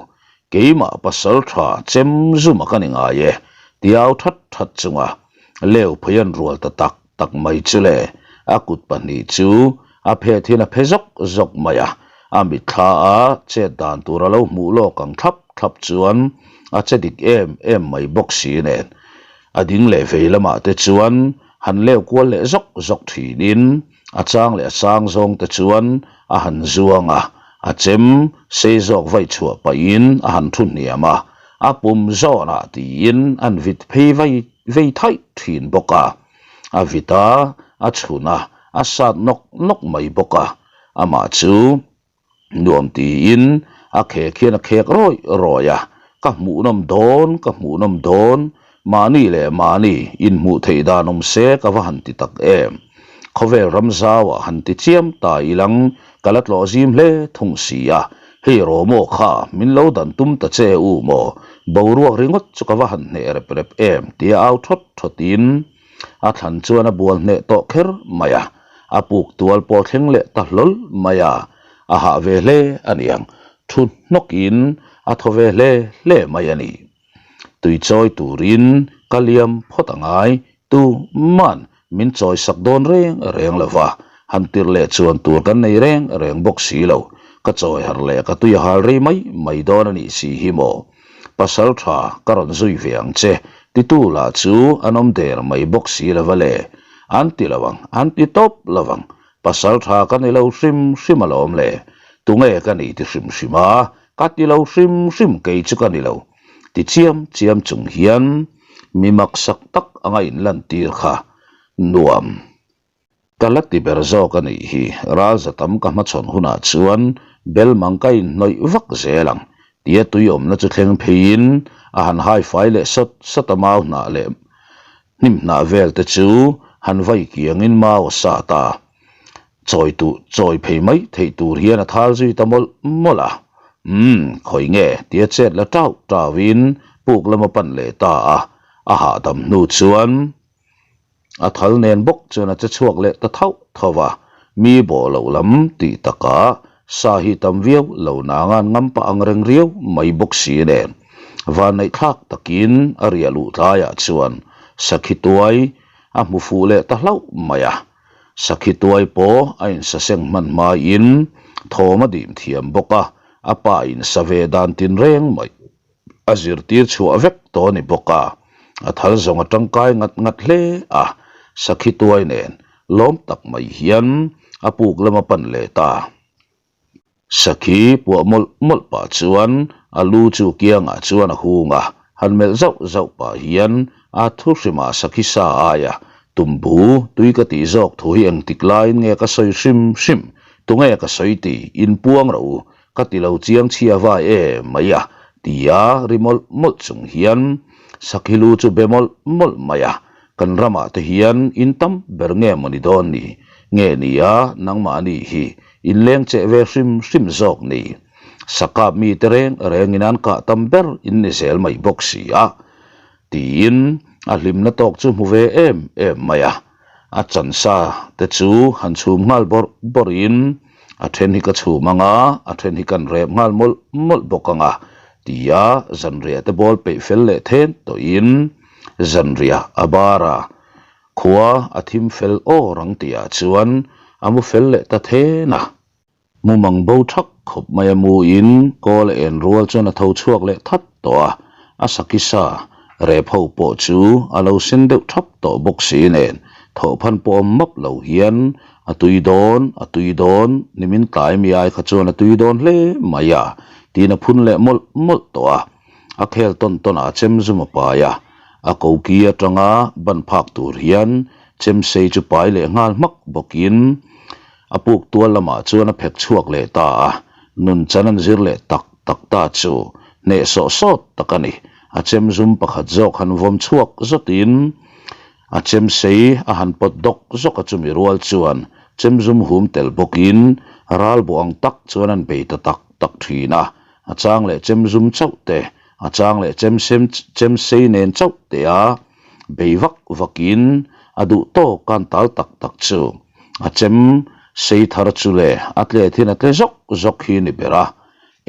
keimah pasal tha chem zuma ka ni ngai e, tiau that that chunga leu phei an rual ta tak tak mai chu le. A kut pahnih chu a phet hian a phe zawk zawk mai a, a mitthla a chet dan tur a lo hmuh lawk ang thlap thlap chuan a che dik em em mai bawk si nen. A ding leh vei lamah te chuan han leu kual leh zawk zawk thinin a chang leh a sang zawng te chuan a han zuang a, a chem sei zawk vaih chhuah pahin a han thu hniam a, a pum zawnah tiin an vit phei vai vei thaih thin bawk a, a vit a, a chhun a, a sat nawk nawk mai bawk a, amah chu. Nuam tiin a khek hian a khek rawih rawih a, ka hmuhnawm dawn, ka hmuhnawm dawn, mahni leh mahni inhmuh theih dan awm se ka va han ti tak em. Khawvel ram zauah han ti chiam ta ilang ka la tlawh zim hle thung si a, hei Romaw kha min lo dan tum ta che u maw, boruak ringawt chu ka va han hneh rep rep em tia au thawt thawtin A thlan chuan a bual hneh tawh kher mai a, a puk tual pawh thleng leh ta hlawl mai a, a hah ve hle a niang, thu hnawkin a thaw ve hle hle mai a ni. Tui chawi turin ka liam phawt a ngai, tu man min chawi sak dawn reng reng lo va, han tirh leh chuan tur kan nei reng reng bawk si lo, ka chawi harh leh ka tui a hal rei mai mai dawn a nih si hi maw. Pasal tha ka rawn zui ve ang che, titu lah chu an awm der mai bawk si lo va le. An ti lo ang, an ti tawp lo ang. Pasal tha ka ni lo hrim hrim alawm le. Tunge ka ni ti hrim hrim a, ka ti lo hrim hrim kei chu ka ni lo. Ti chiam chiam chung hian mi maksak tak anga inlantir kha nuam. Ka la ti ber zawk a nih hi, ralza tam ka hmachhawn hunah chuan bel mang ka inhnawih vak zel ang tia tui awmna chu thleng pheiin a han hai fai leh sawt sawt a mau hnah leh hnim hnah vel te chu han vai kiangin mau a sat a, chawi tu chawi phei mai theih tur hian a thal zui ta mawlh mawlh a, umm khawi nge tia chet la tau tauin puk lam a pan leh ta a, a hahdam hnu chuan. A thal nen bawk chuan a che chhuak leh ta thauh thauh a, mi bawh loh lam tih takah sa hi tam viau lo nangan ngam pah ang reng riau mai bawk si nen vanneih thlak takin a riah luh tlaiah chuan sakhi tuai a hmu fuh leh ta hlauh mai a. Sakhi tuai pawh a insaseng hman hmain thawm a dim thiam bawk a, a pa insa ve dan tinreng mai. A zirtir chhuah vek tawh a ni bawk a, a thal zawng a tangkai ngat ngat hle a, sakhi tuai nen lawm tak mai hian a puk lam a pan leh ta. Sakhi puah mawlh mawlh pah chuan a lu chu kiangah chuan a hung a, han melh zauh zauh pah hian a thu hrimah sakhi sa aia tumbu tui ka tih zawk thu hi engtik laiin nge ka sawi hrim hrim, tunge ka sawi ti inpuang rawh u, Ka ti lo chiang chhia vai e mai a, tia ri mawlh mawlh chung hian Sakhi lu chu be mawlh mawlh mai a, kan ramah te hian in tam ber nge maw ni dawn ni? Nge ni a, nangmahni hi in leng cheh ve hrim hrim zawk ni? Sakap mite reng rengin an kah tam ber in ni zel mai bawk si a, tiin a hlimna tawk chu hmu ve em em mai a. A chansa te chu han chhum nghal bawrh bawrhin a then hi ka chhum ang a, a then hi kan rep nghal mawlh mawlh bawk ang a tia zanriah te bawl peih fel leh then tawhin zanriah a bar a, khua a thim fel awr ang tihah chuan a mu fel leh ta then a. Mumang bo thak khawp mai a mu in kawl a en rual chuan a tho chhuak leh that tawh a, a sakisa rep ho pawh chu a lo sen deuh thap tawh bawk si nen thawhphan pawh awm map lo hian a tui dawn a tui dawn nimin tlai mi ai kha chuan a tui dawn hle mai a tiin a phun leh mawlh mawlh tawh a, a khel tawn tawn ah chem zum a pai a, a koki atanga ban phak tur hian chemsei chu pai leh nghal hmak bawkin A puk tual lamah chuan a phek chhuak leh ta a, nun chan an zir leh tak tak ta chu hneh sawh sawt tak a ni. A chem zum pakhat zawk han vawm chhuak zawtin a chem sei a han pawt dawk zawk a chumi rual chuan chem zum hum tel bawkin ral buh ang tak chuan an bei ta tak tak thin a, a chang leh chem zum chauh te, a chang leh chem sem chem sei nen chauh te a bei vak vakin a duh tawk an tal tak tak chu. A chem sei thar chu le a tle thin a tle zawk zawk hi ni ber a,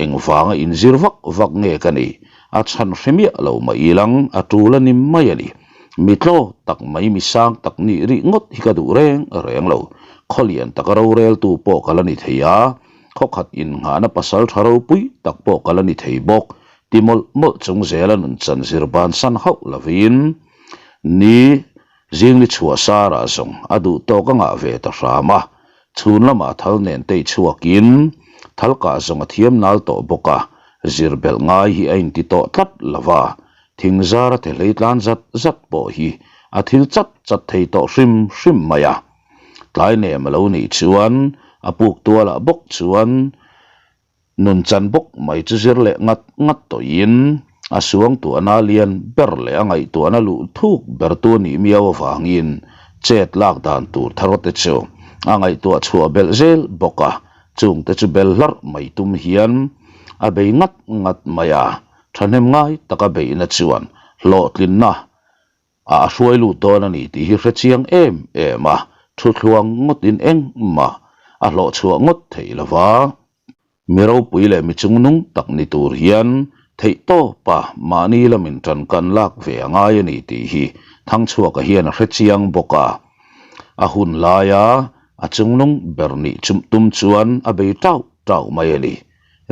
engvanga inzir vak vak nge ka nih a chhan hre miah lo mai ilang a tul a ni mai a ni. Mi tlaw tak mai mi sang tak nih rih ngawt hi ka duh reng reng lo. Khaw lian taka roreltu pawh ka la ni thei a, khaw khat innghahna pasal tha ropui tak pawh ka la ni thei bawk ti mawlh mawlh chung zela nun chan zir bansan hauh lovin ni Zingli chhuah sarah zawng a duh tawk a ngah ve ta hram a, chhun lamah thal nen tei chhuakin thal kah zawng a thiam nal tawh bawk a, zir belh ngai hi a inti tawh tlat lo va, thing zara the hlei tlan zat zat pawh hi a thil chat chat thei tawh hrim hrim mai a. Tlai nem a lo nih chuan a puk tualah bawk chuan Nunchan bawk mai chu zir leh ngat ngat tawhin a suangtuahna lian ber leh a ngaihtuahna luh thuk bertu a nih miau avangin chet lak dan tur thar te chu a ngaihtuah chhuah belh zel bawk a, chungte chu bel hlarh mai tum hian a bei ngat ngat mai a, thahnem ngai taka beihna chuan hlawhtlinna A a hruai lut dawn a ni tih hi hre chiang em em a, thu thluang ngawtin engmah a hlawh chhuah ngawt theih lo va. Mi ropui leh mi chungnung tak ni tur hian theih tawpa mahni lamin ṭan kan lak ve a ngai a ni tih hi Thangchhuaka hian a hre chiang bawk a. A hun laia a chungnung ber nih tum chuan a bei ṭauh ṭauh mai a ni.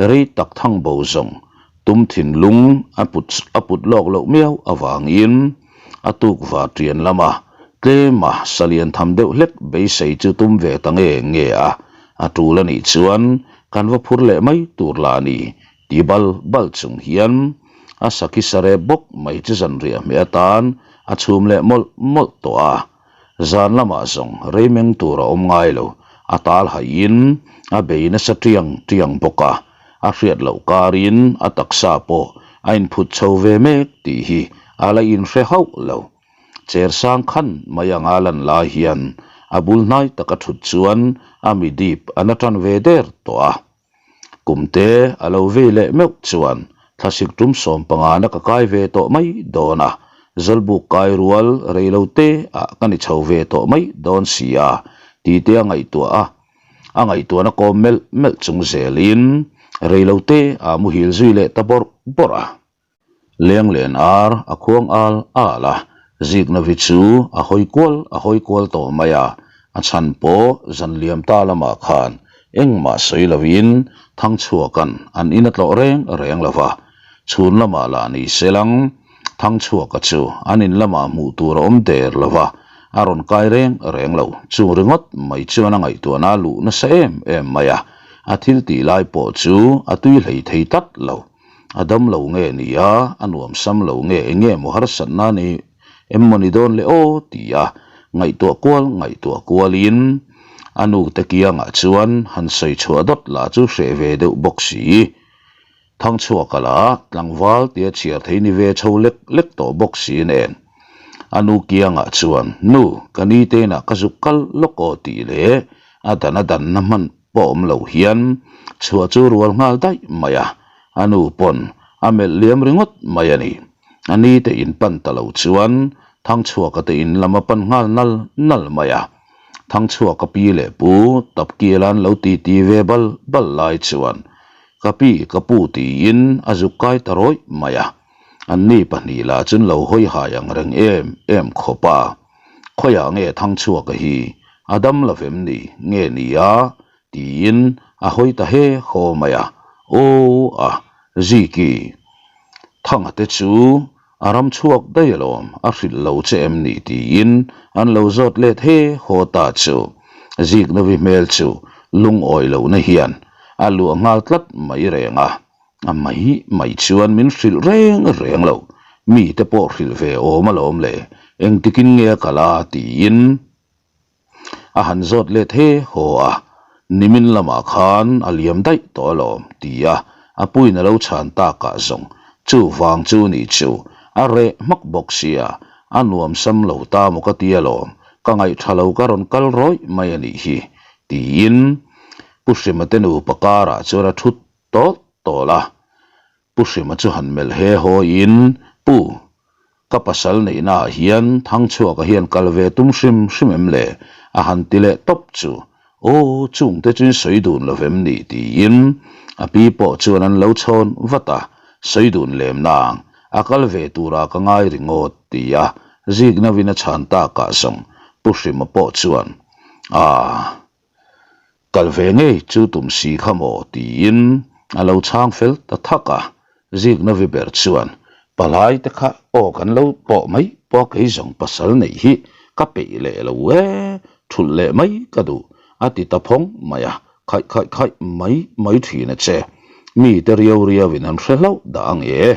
Rei tak thang bo zawng tum thinlung a put a put lawk loh miau avangin a tuk va ṭian lama tlema salian tham deuh hlek beisei chu tum ve ta nge nge a, a ṭul a nih chuan kan va phur leh mai tur la a ni ti bal bal chung hian a sakhi sare bawk mai chu zanriah hmeh atan a chhum leh mawlh mawlh tawh a. Zan lamah zawng rei meng tur a awm ngai lo, a tal haihin a bei nasa tiang tiang bawk a, a hriat loh karin a taksa pawh a inphut chho ve mek tih hi a la inhre hauh lo. Cher sang khan mai anga lan lai hian a bul hnai taka thut chuan a mi dip a na tan ve der tawh a. Kumte a lo vei leh meuh chuan thlasik tum sawmpangana ka kai ve tawh mai dawn a, Zawlbuk kai rual rei lo te ah ka ni chho ve tawh mai dawn si a, tite a ngaihtuah a, a ngaihtuahna kawm melh melh chung zelin rei lo te ah muhil zui leh ta bawrh bawrh a. Lenglen ar a khuang al al a, Ziknavi chu a hawi kual a hawi kual tawh mai a, a chhan pawh zan liam ta lamah khan engmah sawi lovin Thangchhuaka'n an in a tlawh reng reng lo va, chhun lamah lah ni se lang Thangchhuaka chu an in lamah hmuh tur a awm der lo va, a rawn kai reng reng lo. Chung ringawt mai chuan a ngaihtuahna a luh nasa em em mai a, a thil tih lai pawh chu a tui hlei thei tlat lo. A dam lo nge ni a, a nuam sam lo nge eng nge maw harsatna ni em maw ni dawn le aw ti a ngaihtuah kual ngaihtuah kualin a nu te kiangah chuan han sawi chhuah dawt lah chu hreh ve deuh bawk si. Thangchhuaka lah tlangval tia chhiar thei ni ve chho lek lek tawh bawk si nen a nu kiangah chuan nu ka ni te inah ka zuk kal lawk aw tih leh a dan a danna hman pawh awm lo hian chhuah chu rual nghal daih mai a, a nu pawn a melh liam ringawt mai a ni. A ni te in pan ta lo chuan Thangchhuaka te in lam a pan nghal nal nal mai a. Thangchhuaka pi leh pu Tapkiala an lo ti ti ve bal bal lai chuan Ka pi, ka pu tiin a zuk kai ta rawih mai a. An ni pahnih lah chuan lo hawi hai ang reng em em khawp a. Khawiah nge Thangchhuaka hi a dam lo vem ni nge ni a? tiin a hawi ta he haw mai a. Aw a, Ziki, Thanga te chu a ram chhuak daih alawm, a hrilh lo che em ni? tiin an lo zawt let he haw ta chu. Ziknavi hmel chu lungawi lohna hian a luah nghal tlat mai reng a. A mai mai chuan min hrilh reng reng lo, mite pawh hrilh ve awm alawm le, engtikin nge a kal a tiin a han zawt let he haw a, nimin lamah khan a liam daih tawh alawm tia a puiin a lo chhan takah zawng chuvang chu nih chu a reh hmak bawk sia, a nuam sam lo ta maw ka ti alawm, ka ngaihṭha lo ka rawn kal rawih mai a nih hi tiin Pu Hrima te nupa karah chuan a ṭhut Tawlh tawlh a, Pu Hrima chu han melh he hawiin, Pu, ka pasal neihnaah hian Thangchhuaka hian kal ve tum hrim hrim em le? a han ti leh tawp chu, Aw, chungte chu in sawi dun lo vem ni? tiin a pi pawh chuan an lo chhawn vat a, Sawi dun lem nang, a kal ve turah ka ngai ringawt, ti a. Ziknovin a chhan takah zawng Pu Hrima pawh chuan, Aa. Kal ve ngei chu tum si kha maw? tiin a lo chhang fel ta thak a. Ziknovi ber chuan, Palai te kha aw kan lo pawh mai pawh kei zawng pasal neih hi ka peih leh lo e, thulh leh mai ka duh, a ti ta phawng mai a, khaih khaih khaih mai mai thin a che. Mite riau riauin an hre hlauh dah ang e.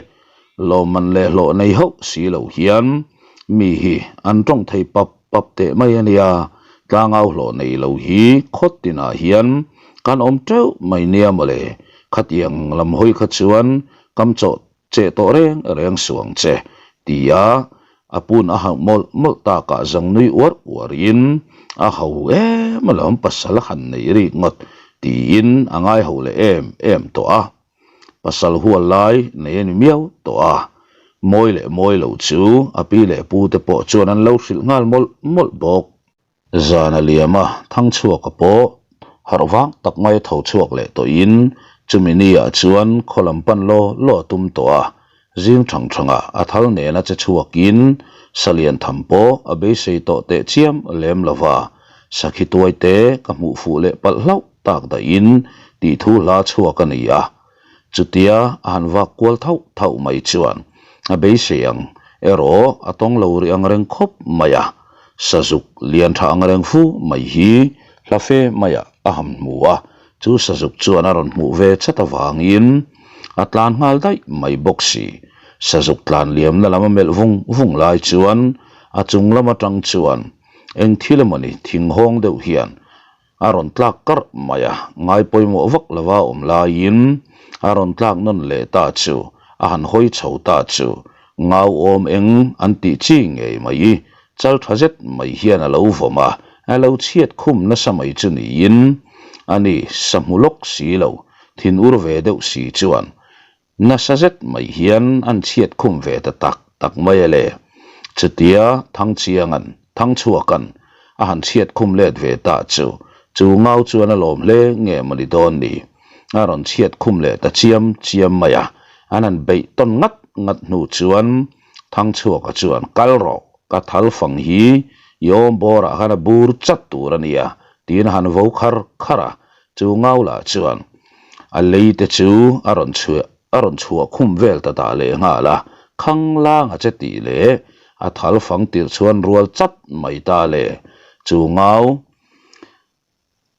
Lawmman leh hlawh nei hauh si lo hian mi hi an tawng thei pap pap teh mai a nia, tlangau hlawh nei lo hi khawt tinah hian kan awm teuh mai nia mawle, khatiang lam hawi kha chuan kam chawh che tawh reng reng suang che, tia a pun a hauh mawlh mawlh takah zawng nui uar uarin a ho em alawm pasal han nei rik ngawt tiin a ngai ho leh em em tawh a. Pasal hual lai nei a ni miau tawh a, mawi leh mawi lo chu a pi leh pu te pawh chuan an lo hrilh nghal mawlh mawlh bawk. Zan a liam a, Thangchhuaka pawh harh vang tak mai a tho chhuak leh tawhin chumi ni ah chuan khaw lam pan law law a tum tawh a, zing thang thangah a thal nena che chhuakin salian tham pawh a beisei tawh teh chiam lem lo va, sakhi tuai te ka hmuh fuh leh palh hlauh tak dahin tih thu hla chhuak a ni a. Chutia a han vak kual thauh thauh mai chuan a beisei ang erawh a tawng lo rih ang reng khawp mai a, sazuk lian tha ang reng fu mai hi hla fe maiah a han hmu a, chu sazuk chuan a rawn hmuh ve chat avangin a tlan nghal daih mai bawk si. Sazuk tlan liamna lam a melh vung vung lai chuan a chung lam atang chuan eng thil emawni thing hawng deuh hian A rawn tlak karh mai a, ngai pawimawh vak lova awm laiin a rawn tlak nawn leh ta chu a han hawi chho ta chu ngau awm eng an tih chi ngei mai. Chal tha zet mai hian a lo vawm a, a lo chhiat khum nasa mai chu niin a ni, sa hmu lawk si lo, thin ur ve deuh si chuan Nasa zet mai hian an chhiat khum ve ta tak tak mai a le. Chutia Thangchianga'n, Thangchhuaka'n a han chhiat khum let ve ta chu, chu ngau chuan a lawm hle nge mawni dawn ni. A rawn chhiat khum leh ta chiam chiam mai a, an han beih tawn ngat ngat hnu chuan Thangchhuaka chuan, Kal rawh, ka thal fang hi i awm bawrah khan a bur chat tur a nia, tiin a han vo khar khar a, chu ngau lah chuan A lei te chu a rawn chhuah a rawn chhuah khum vel ta dah leh nghal a, khang lang a che tih leh a thal fang tirh chuan rual chat mai ta le. Chu ngau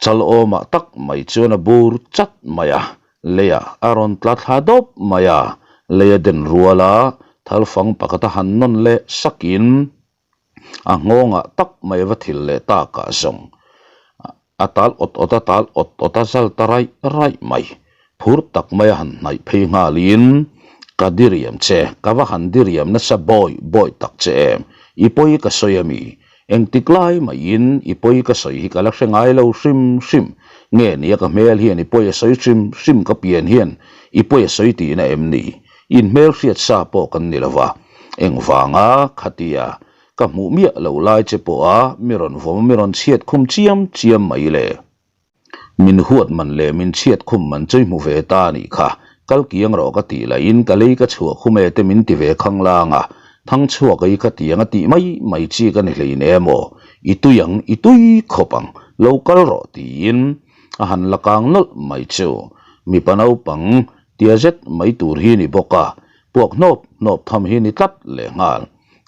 chal awmah tak mai chuan a bur chat mai a, leiah a rawn tla thla dawp mai a, lei a den rual a, thal fang pakhat a han nawn leh sakin A nghawngah tak mai va thil leh takah zawng a tal awt awt a tal awt awt a zal ta raih raih mai. Phur tak mai a han hnaih phei nghalin, Ka diriam che, ka va han diriam nasa bawi bawi tak che em? I pawi ka sawi a mi? Engtik lai maiin i pawi ka sawi hi ka la hre ngai lo hrim hrim. Nge nia ka hmel hian i pawi a sawi hrim hrim ka pian hian i pawi a sawi tihna em ni? Inhmel hriat sa pawh kan ni lo va. Engvanga khatia ka hmuh miah lo lai che pawha mi rawn vawm mi rawn chhiat khum chiam chiam mai le. Min huat man leh min chhiat khum man chu i hmu ve ta a nih kha, kal kiang rawh ka tih lahin ka lei ka chhuah khum e te min ti ve khang lang a, thang chhuak ei kha tiang a tih mai mai chi ka ni hlein em aw, i tui ang i tui khawp ang, lo kal rawh tiin a han la kang nawlh mai chu mipa naupang tia zet mai tur hi ni bawk a, Puak hnawp hnawp tham hi ni tlat leh nghal.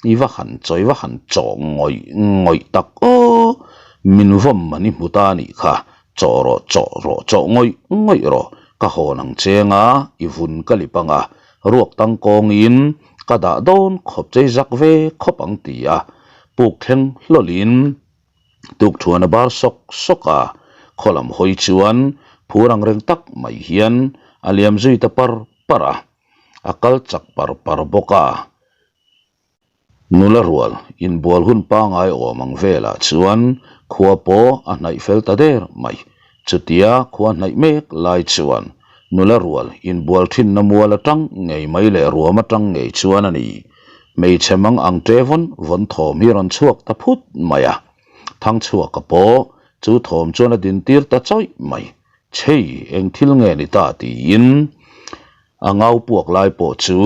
I va han chawi va han chawh ngawih ngawih tak aw! Min vawm man i hmu ta anih kha, chawh rawh chawh rawh chawh ngawih ngawih rawh, ka hawn ang cheng a, i vun ka lip ang a, ruak tang kawngin ka dah dawn khawp chei zak ve khawp ang ti a, puk thleng hlawlhin tuk thuan a bar sawk sawk a, khaw lam hawi chuan phur ang reng tak mai hian a liam zui ta par par a. A kal chak par par bawk a. Nula rual inbual hun pangai awm ang velah chuan khua pawh a hnaih fel ta der mai. Chutia khua hnaih mek lai chuan nula rual inbual thinna mual atang ngei mai leh ruam atang ngei chuan a ni. Hmeichhe mang ang ṭe vawn vawn thawm hi rawn chhuak ta phut mai a. Thangchhuaka pawh chu thawm chuan a dintir ta chawih mai. Chhei, eng thil nge ni ta tiin a ngau puak lai pawh chu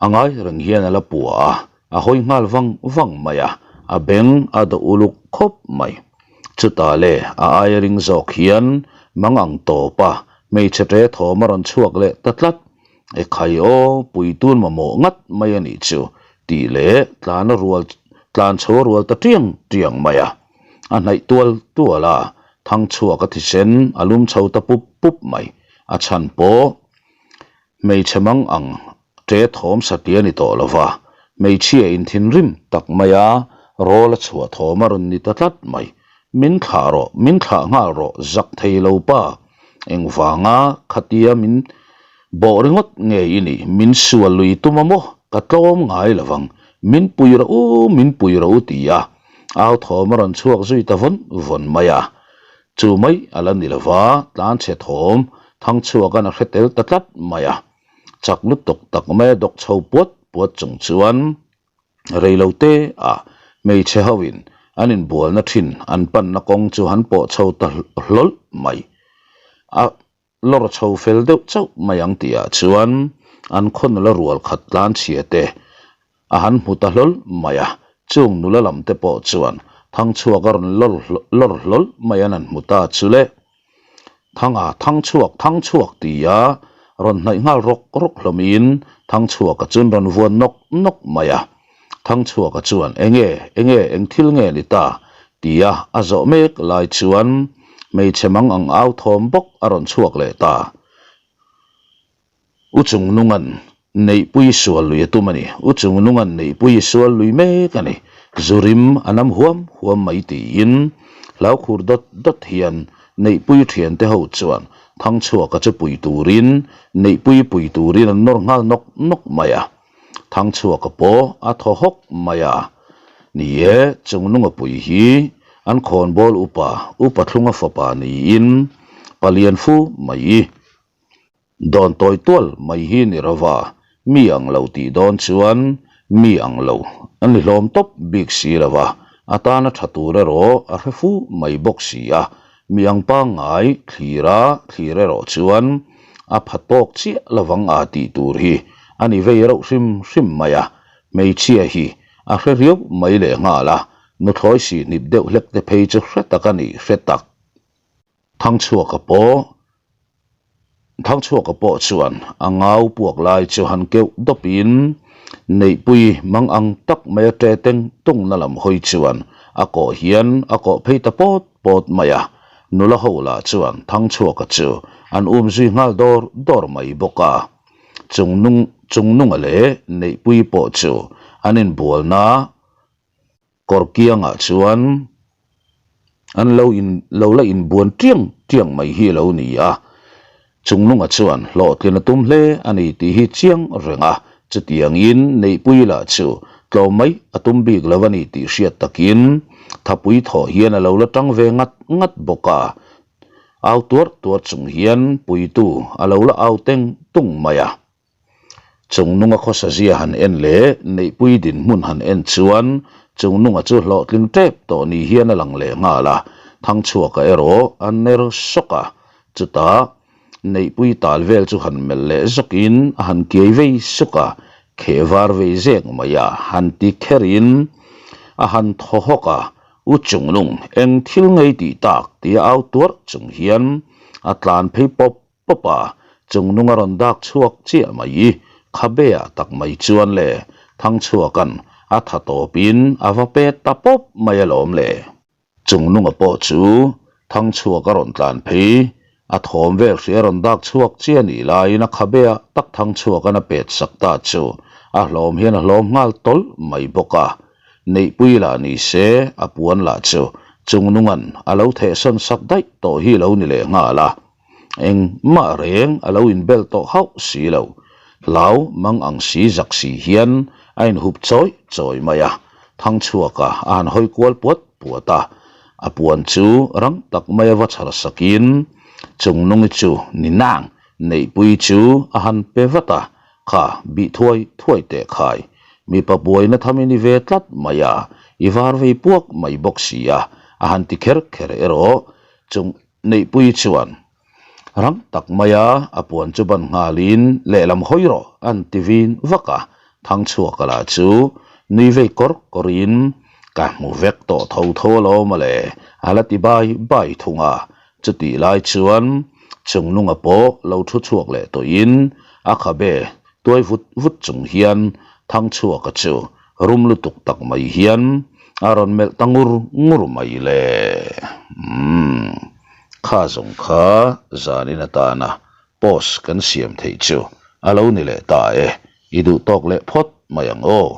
a ngai reng hian a la pua a. A hawi nghal vang vang mai a, a beng a dawh uluk khawp mai. Chutah le a aia ring zawk hian mang ang tawp a, hmeichhe ṭe thawm a rawn chhuak leh ta tlat. Ekhai aw, puitun mamawh ngat mai a nih chu tih leh tlan a rual tlan chho a rual ta ṭiang ṭiang mai a. A hnaih tual tual a, thang chhuak a thisen a lum chho ta pup pup mai. A chhan pawh hmeichhe mang ang ṭe thawm satliah a ni tawh lo va, hmeichhia in thinrim tak maia rawl a chhuah thawm a rawn ni ta tlat mai. Min thlah rawh, min thlah nghal rawh, zak thei lo pa. Engvanga khatia min bawh ringawt nge i nih? Min sual lui tum a maw? Ka tlawm ngai lo vang. Min pui rawh u, min pui rawh u ti a, au thawm a rawn chhuak zui ta vawn vawn mai a. Chu mai a la ni lo va, tlanchhe thawm thangchhuakan a hre tel ta tlat mai a. Chak lutuk tak mai a dawk chho puat puat chung chuan Reilo te ah hmeichhe ho in an inbualna thin an panna kawng chu han pawh chho ta hlawlh mai. A lawr chho fel deuh chauh mai ang tih ah chuan an khaw nula rual khat tlan chhia te a han hmu ta hlawlh mai a, chung nula lam te pawh chuan thangchhuak a rawn lawr lawr hlawlh mai an han hmu ta chu le. Thanga Thangchhuak Thangchhuak tia rawn hnaih nghal rawk rawk hlawmin Thangchhuaka chuan rawn vuan nawk nawk mai a. Thangchhuaka chuan Enge, enge, eng thil nge ni ta? tia a zawh mek lai chuan hmeichhe mang ang au thawm bawk a rawn chhuak leh ta. U Chungnunga'n Neihpui sual lui a tum a ni. U Chungnunga'n Neihpui sual lui mek a ni. Zu rim a nam huam huam mai tiin hlaukhur dawt dawt hian Neihpui thiante ho chuan Thangchhuaka chu pui turin Neihpui pui turin an nawr nghal nawk nawk mai a. Thangchhuaka pawh a thaw hawk mai a. Ni e, Chungnunga pui hi an khawnbawl upa, Upa Thlunga fapa niin palian fu mai. Dawn tawi tual mai hi ni rova, mi ang lo tih dawn chuan mi ang lo a ni hlawm tawp bik si lo va, a tana tha tur erawh a hre fu mai bawk si a, mi ang pangngai thlira thlir erawh chuan a pha tawk chiah lovang a tih tur hi a ni vei reuh hrim hrim mai a, hmeichhia hi a hre riau mai lehnghal a, nuthlawi sihhnip deuh hlek te phei chu hre tak a ni hre tak. Thangchhuaka pawh Thangchhuaka pawh chuan a ngau puak lai chu han keuh dawpin Neihpui mang ang tak mai a ṭe teng tungna lam hawi chuan a kawh hian a kawh phei ta pawt pawt mai a, nula ho lah chuan Thangchhuaka chu an um zui nghal dawr dawr mai bawk a. Chungnung Chungnunga leh Neihpui pawh chu an inbualna Kawr kiangah chuan an lo in lo la inbuan tiang tiang mai hi a lo ni a, Chungnunga chuan hlawhtlin a tum hle a ni tih hi chiang reng a, chutiangin Neihpui lah chu tlawm mai a tum bik lo a ni tih hriat takin Thapui thawh hian a lo la tang ve ngat ngat bawk a, au tuar tuar chung hian puitu a lo la au teng tung mai a. Chungnunga khawsazia han en leh Neihpui dinhmun han en chuan Chungnunga chu hlawhtling tep tawh ni hian a lang leh nghal a, Thangchhuaka erawh a ner sawk a, chutah Neihpui tal vel chu han melh leh zawkin a han kiai vei suk a, kheh var vei zek mai a han ti kherin a han thaw hawk a, U Chungnung eng thil ngei tih tak tia au tuarh chung hian a tlan phei pawp pawp a, chungnung a rawn dak chhuak chiah mai i, khabe ah tak mai chuan le Thangchhuaka'n a tha tawpin a va pet ta pawp mai alawm le. Chungnunga pawh chu Thangchhuak a rawn tlan phei, a thawm vel hria rawn dak chhuak chiah nih laiin a khabe ah tak Thangchhuaka'n a pet sak ta chu a hlawm hian a hlawm nghal tawlh mai bawk a, Neihpui lah ni se a puan lah chu Chungnunga'n a lo thehsawn sak daih tawh hi lo ni leh nghal a. Engmah reng a lo inbel tawh hauh si lo. Hlau mang ang si zak si hian a inhup chawi chawi mai a, Thangchhuaka a han hawi kual puat puat a, a puan chu rang tak maia va chhar sakin Chungnungi chu ni nang Neihpui chu a han pe vat a, Kha bih thuai thuai teh khai, mipa buaina tham i ni ve tlat mai a, i var vei puak mai bawk si a, a han ti kher kher erawh Chung. Neihpui chuan rang tak maia a puan chu ban nghalin lehlam hawi rawh an ti vin vak a, Thangchhuaka lah chu nui vei kawr kawr in ka hmu vek tawh tho tho alawm a le a la ti bai bai thung a. Chutih lai chuan Chungnunga pawh lo thu chhuak leh tawh in a khabe tuai vut vut chung hian Thangchhuaka chu rum lutuk tak mai hian a rawn melh ta ngur ngur mai le. Umm. Kha zawng kha zanin atana post kan siam theih chu a lo ni leh ta e, i duh tawk leh phawt mai ang aw.